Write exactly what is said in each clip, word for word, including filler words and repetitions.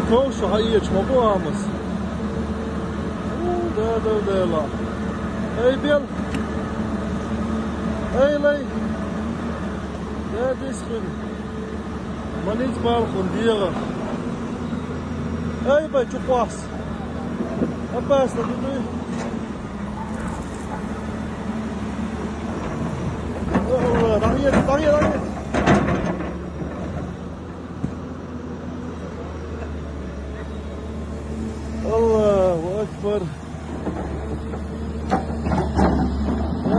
Ковш хьаэцаш ма бу амас. О, да, да, да, ла. Эй, бел. Эй, лай. Да, дис хуьн. Ма низ балхун дегӀа. Эй, бай, чукъвахс. Опасно, ду, ду. О, Аллах, дагъе, дагъе, дагъе. Аллаху акбар.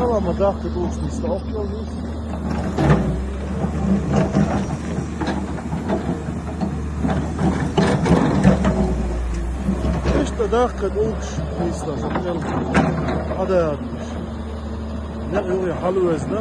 Яла ма дахка дулчни стохкал вис. Ишта дахка дулчни стохкал. Ада. Не, юри халвезна.